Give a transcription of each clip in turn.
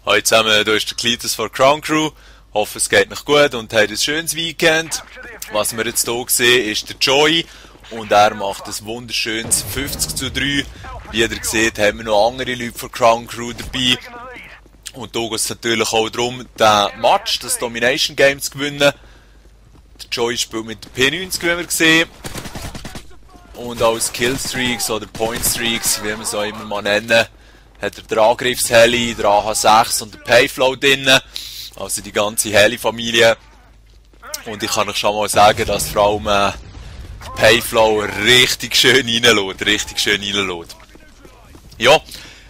Hallo zusammen, hier ist der Cletus von Crown Crew. Hoffe, es geht noch gut und habt ein schönes Weekend. Was wir jetzt hier sehen, ist der Joey und er macht ein wunderschönes 50:3. Wie ihr seht, haben wir noch andere Leute von Crown Crew dabei. Und hier geht es natürlich auch darum, den Match, das Domination Game zu gewinnen. Der Joey spielt mit der P90, wie wir sehen. Und als Killstreaks oder Pointstreaks, wie wir es auch immer mal nennen, hat er den Angriffsheli, den AH6 und den Payflow drin. Also die ganze Heli-Familie. Und ich kann euch schon mal sagen, dass vor allem der Payflow richtig schön reinlässt. Ja,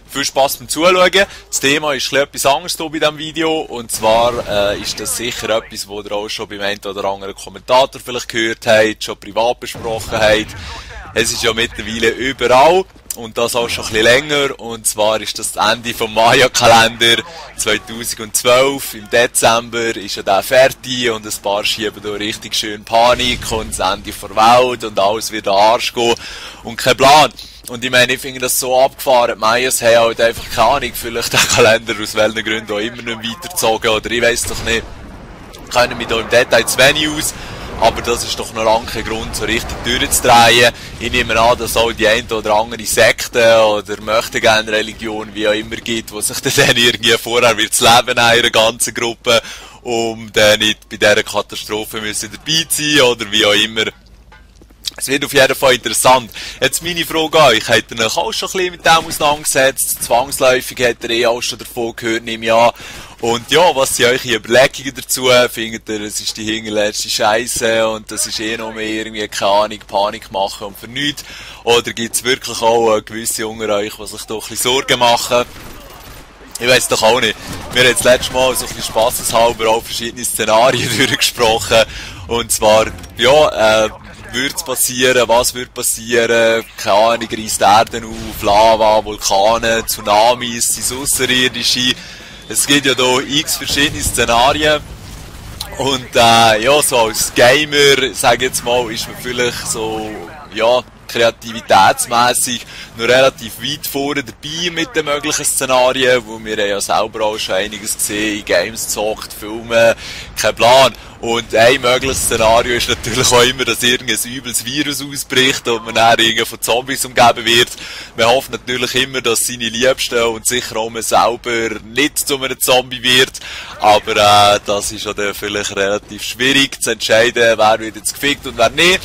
viel Spass beim Zuschauen. Das Thema ist etwas anderes hier bei diesem Video. Und zwar ist das sicher etwas, wo ihr auch schon beim einen oder anderen Kommentator vielleicht gehört habt, schon privat besprochen habt. Es ist ja mittlerweile überall. Und das auch schon ein bisschen länger, und zwar ist das Ende vom Maya-Kalender 2012. Im Dezember ist ja der fertig und ein paar schieben da richtig schön Panik und das Ende der Welt und alles wird an den Arsch gehen und kein Plan. Und ich meine, ich finde das so abgefahren, die Mayas haben halt einfach keine Ahnung, vielleicht den Kalender aus welchen Gründen auch immer nicht weitergezogen oder ich weiss doch nicht. Ich kenne mich da im Detail zu wenig aus. Aber das ist doch noch lange kein Grund, so richtig durchzudrehen. Ich nehme an, dass auch die eine oder andere Sekte oder möchtegern Religion, wie auch immer gibt, die sich dann irgendwie vorher wird leben in einer ganzen Gruppe, um dann nicht bei dieser Katastrophe müssen dabei zu sein oder wie auch immer. Es wird auf jeden Fall interessant. Jetzt meine Frage an euch, habt ihr euch auch schon ein bisschen mit dem auseinandergesetzt? Zwangsläufig habt ihr auch schon davon gehört, nehme ich an. Und ja, was sind eure Überlegungen dazu? Findet ihr, es ist die hinterletzte Scheisse und das ist noch mehr irgendwie, keine Ahnung, Panik machen und für nichts? Oder gibt es wirklich auch gewisse unter euch, die sich doch ein bisschen Sorgen machen? Ich weiss doch auch nicht. Wir haben das letzte Mal so ein bisschen spasseshalber auch verschiedene Szenarien durchgesprochen. Und zwar, ja, würde es passieren, was würde passieren, keine Ahnung, reisst Erden auf, Lava, Vulkane, Tsunamis, sind Ausserirdische. Es gibt ja hier x verschiedene Szenarien. Und ja, so als Gamer, sage ich jetzt mal, ist man vielleicht so, ja, kreativitätsmässig noch relativ weit vorne dabei mit den möglichen Szenarien, wo wir ja selber auch schon einiges gesehen, in Games gezockt, Filme, kein Plan. Und ein mögliches Szenario ist natürlich auch immer, dass irgendein übles Virus ausbricht und man dann irgendwie von Zombies umgeben wird. Man hofft natürlich immer, dass seine Liebsten und sicher auch man selber nicht zu einem Zombie wird. Aber das ist ja dann vielleicht relativ schwierig zu entscheiden, wer wird jetzt gefickt und wer nicht.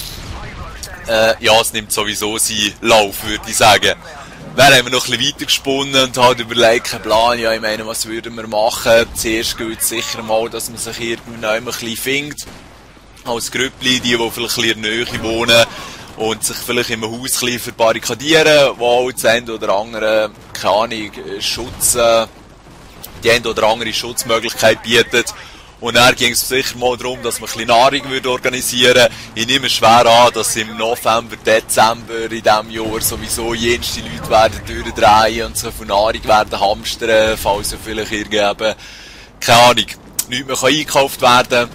Ja, es nimmt sowieso seinen Lauf, würde ich sagen. Dann haben wir noch ein bisschen weiter gesponnen und halt überlegt, keinen Plan, ja, ich meine, was würden wir machen? Zuerst gilt es sicher mal, dass man sich irgendwie ein bisschen findet. Als Grüppli, die vielleicht ein bisschen in der Nähe wohnen und sich vielleicht im Haus ein bisschen verbarrikadieren, wo auch das eine oder andere, keine Ahnung, Schutz, die eine oder andere Schutzmöglichkeit bietet. Und dann ging es sicher mal darum, dass man ein bisschen Nahrung organisieren würde. Ich nehme schwer an, dass im November, Dezember in diesem Jahr sowieso jenste Leute werden durchdrehen und so von Nahrung werden hamstern, falls ja vielleicht irgendwie, keine Ahnung, nichts mehr eingekauft werden.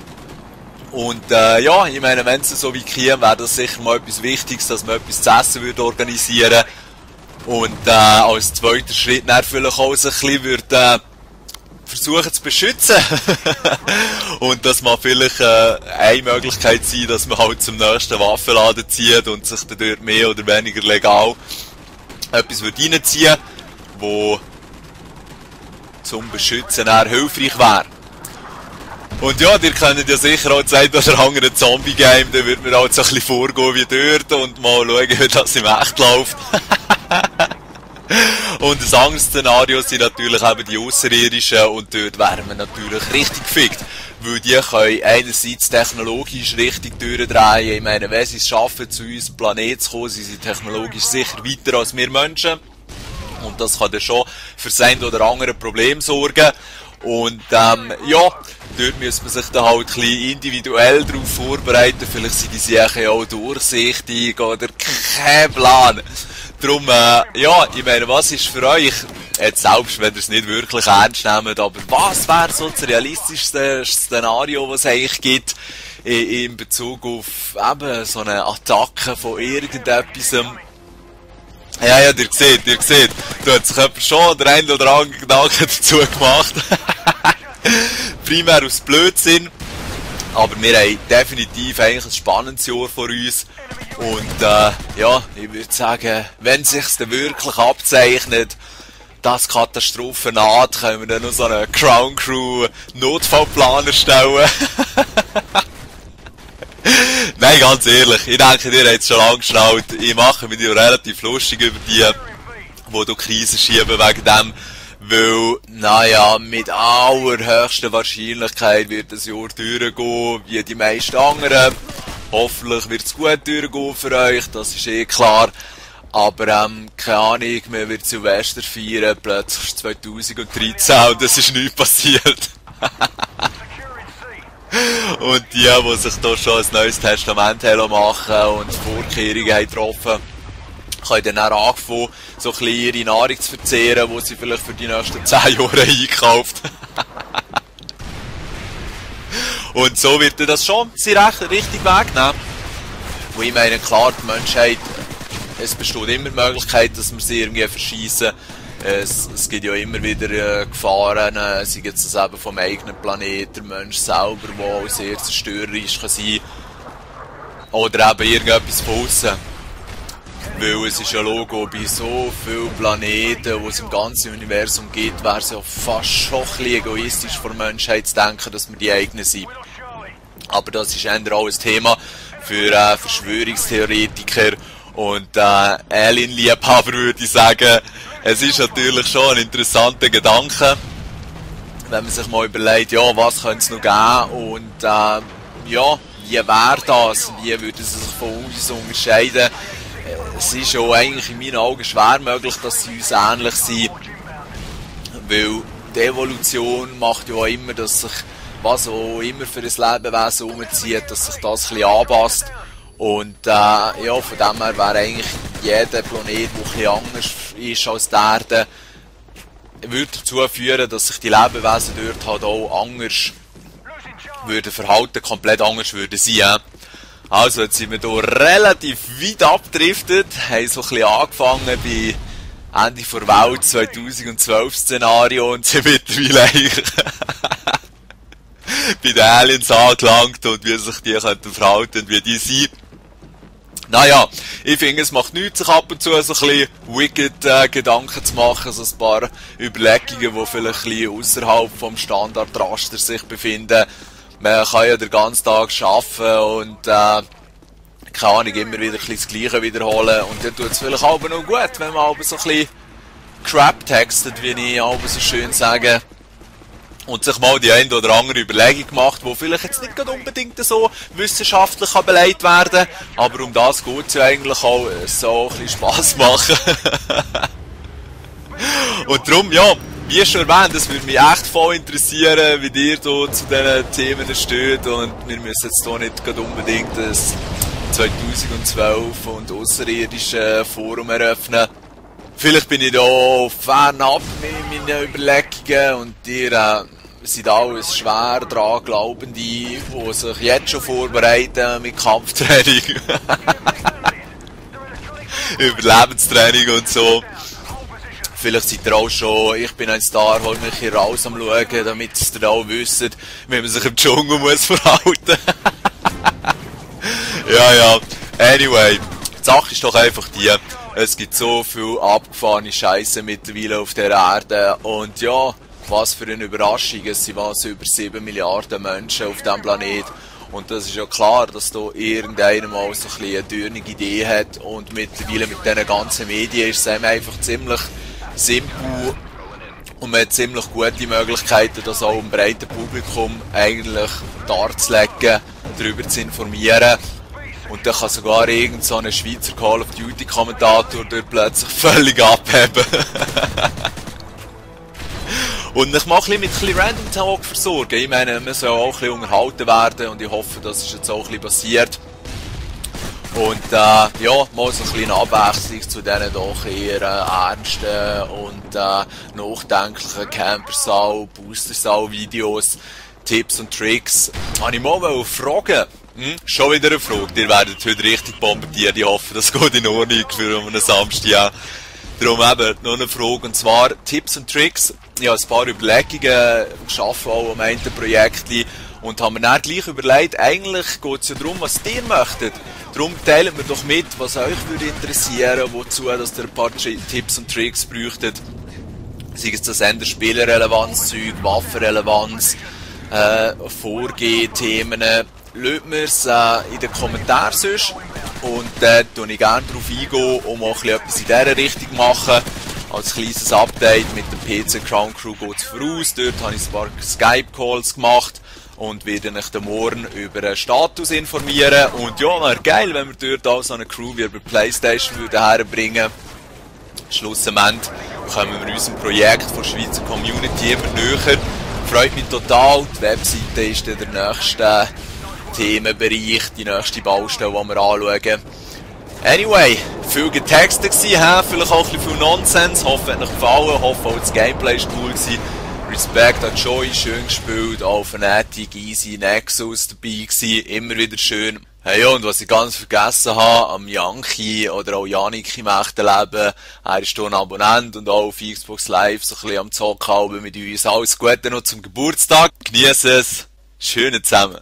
Und ja, ich meine, wenn es so wie käme, wäre das sicher mal etwas Wichtiges, dass man etwas zu essen würde organisieren. Und als zweiter Schritt dann vielleicht auch so ein bisschen würde, versuchen zu beschützen. Und das mag vielleicht eine Möglichkeit sein, dass man halt zum nächsten Waffenladen zieht und sich dann dort mehr oder weniger legal etwas reinziehen würde, wo zum Beschützen eher hilfreich wäre. Und ja, ihr kennt ja sicher auch das ein oder andere Zombie-Game, da würde man halt so ein bisschen vorgehen wie dort und mal schauen, wie das im Echt läuft. Und das anderes Szenario sind natürlich eben die Außerirdischen und dort wären wir natürlich richtig gefickt. Weil die können einerseits technologisch richtig durchdrehen. Ich meine, wenn sie es schaffen, zu unserem Planeten zu kommen, sind sie technologisch sicher weiter als wir Menschen. Und das kann dann schon für das ein oder andere Problem sorgen. Und ja, dort müsste man sich dann halt ein bisschen individuell darauf vorbereiten. Vielleicht sind die Sachen ja auch durchsichtig oder kein Plan. Darum, ja, ich meine, was ist für euch, jetzt selbst wenn ihr es nicht wirklich ernst nehmt, aber was wäre so das realistischste Szenario, was es eigentlich gibt, in Bezug auf eben so eine Attacke von irgendetwas? Ja, ihr seht, Da hat sich jemand schon der ein oder andere Gedanken dazu gemacht. Primär aus Blödsinn. Aber wir haben definitiv eigentlich ein spannendes Jahr vor uns. Und ja, ich würde sagen, wenn es sich dann wirklich abzeichnet, dass Katastrophe naht, können wir dann noch so einen Crown Crew Notfallplan erstellen. Nein, ganz ehrlich, ich denke, ihr habt es schon lange geschnallt. Ich mache mich ja relativ lustig über die du Krisen schieben wegen dem. Weil, naja, mit allerhöchster Wahrscheinlichkeit wird das Jahr durchgehen, wie die meisten anderen. Hoffentlich wird es gut durchgehen für euch, das ist eh klar. Aber, keine Ahnung, man wird Silvester feiern, plötzlich 2013 und es ist nichts passiert. Und die sich da schon ein neues Testament machen und Vorkehrungen haben getroffen, können dann auch anfangen, so ein bisschen ihre Nahrung zu verzehren, die sie vielleicht für die nächsten 10 Jahre einkauft. Und so wird das schon seinen richtigen Weg nehmen. Und ich meine, klar, die Menschheit, es besteht immer die Möglichkeit, dass wir sie irgendwie verschiessen. Es gibt ja immer wieder Gefahren, sei es eben vom eigenen Planeten, der Mensch selber, der auch sehr zerstörerisch kann sein kann. Oder eben irgendetwas von aussen. Weil es ist ja logo, bei so vielen Planeten, die es im ganzen Universum gibt, wäre es ja fast schon ein bisschen egoistisch von der Menschheit zu denken, dass wir die eigenen sind. Aber das ist eher auch ein Thema für Verschwörungstheoretiker und Alien-Liebhaber, würde ich sagen. Es ist natürlich schon ein interessanter Gedanke, wenn man sich mal überlegt, ja, was könnte es noch geben und ja, wie wäre das, wie würde es sich von uns unterscheiden. Es ist ja eigentlich in meinen Augen schwer möglich, dass sie uns ähnlich sind, weil die Evolution macht ja immer, dass sich, was auch immer für ein Lebewesen umzieht, dass sich das ein bisschen anpasst. Und ja, von dem her wäre eigentlich jeder Planet, der ein bisschen anders ist als die Erde, würde dazu führen, dass sich die Lebewesen dort halt auch anders würden verhalten, komplett anders würden sein. Also, jetzt sind wir hier relativ weit abgedriftet, haben so ein bisschen angefangen bei Ende der Welt 2012 Szenario und sind mittlerweile eigentlich bei den Aliens angelangt und wie sich die könnten verhalten und wie die sind. Naja, ich finde, es macht nichts, sich ab und zu so ein bisschen wicked Gedanken zu machen, so ein paar Überlegungen, die vielleicht ein bisschen ausserhalb vom Standardraster sich befinden. Man kann ja den ganzen Tag arbeiten und, keine Ahnung, immer wieder ein bisschen das Gleiche wiederholen. Und dann tut es vielleicht auch noch gut, wenn man aber so ein bisschen Crap textet, wie ich auch so schön sage. Und sich mal die eine oder andere Überlegung gemacht, die vielleicht jetzt nicht unbedingt so wissenschaftlich beleidigt werden kann. Aber um das geht es ja eigentlich auch, so ein bisschen Spass machen. Und darum, ja, wie schon erwähnt, es würde mich echt voll interessieren, wie ihr hier zu diesen Themen steht. Und wir müssen jetzt hier nicht unbedingt das 2012 und außerirdische Forum eröffnen. Vielleicht bin ich da fernab mit meinen Überlegungen und ihr seid alles schwer dran Glaubende, die sich jetzt schon vorbereiten mit Kampftraining, Überlebenstraining und so. Vielleicht seid ihr auch schon, ich bin ein Star, hol mich hier raus am Schauen, damit ihr auch wisst, wie man sich im Dschungel muss verhalten. Ja, anyway, die Sache ist doch einfach die, es gibt so viel abgefahrene Scheisse mittlerweile auf der Erde und ja, was für eine Überraschung, es sind über 7 Milliarden Menschen auf diesem Planet. Und das ist ja klar, dass da irgendeiner mal so ein bisschen eine dürrige Idee hat und mittlerweile mit diesen ganzen Medien ist es einem einfach ziemlich simpel und man hat ziemlich gute Möglichkeiten, das auch im breiten Publikum eigentlich darzulegen, darüber zu informieren. Und dann kann sogar irgend so ein Schweizer Call of Duty Kommentator dort plötzlich völlig abheben. Und ich mache mit ein bisschen Random Talk versorgen. Ich meine, man soll auch ein bisschen unterhalten werden und ich hoffe, das ist jetzt auch ein bisschen passiert. Und ja, mal so ein bisschen Abwechslung zu diesen doch eher ernsten und nachdenklichen Campersaal, Boostersaal-Videos, Tipps und Tricks. Habe ich mal fragen? Schon wieder eine Frage. Ihr werdet heute richtig bombardiert. Ich hoffe, das geht in Ordnung für einen Samstag. Ja. Darum eben noch eine Frage, und zwar Tipps und Tricks. Ich habe ein paar Überlegungen, arbeite auch am einen Projekt und haben mir dann gleich überlegt, eigentlich geht es ja darum, was ihr möchtet. Darum teilt mir doch mit, was euch würde interessieren, wozu, dass ihr ein paar Tipps und Tricks bräuchtet. Sei es das Ende Spielerrelevanz, Zeug, Waffenrelevanz, Vorgehen-Themen. Lasst mir es in den Kommentaren sonst. Und dann tue ich gerne darauf eingehen und auch etwas in dieser Richtung machen. Als kleines Update mit dem PC Crown Crew geht es voraus. Dort habe ich ein paar Skype-Calls gemacht und werde euch dann morgen über den Status informieren. Und ja, wäre geil, wenn wir dort auch so eine Crew wie über PlayStation herbringen würden. Schlussendlich kommen wir unserem Projekt von der Schweizer Community immer näher. Freut mich total. Die Webseite ist dann der nächste Themenbereich, die nächste Baustelle, die wir anschauen. Anyway, viel getextet gewesen, vielleicht auch ein bisschen viel Nonsens. Hoffe, es hat euch gefallen. Hoffe, auch das Gameplay war cool gewesen. Respect an Joy, schön gespielt. Auch Fnatic, Easy, Nexus dabei gewesen. Immer wieder schön. Hey, ja, und was ich ganz vergessen habe, am Yankee oder auch Janik im echten Leben, er ist hier ein Abonnent und auch auf Xbox Live so ein bisschen am Zocken mit uns. Alles Gute noch zum Geburtstag. Genieße es. Schöne zusammen.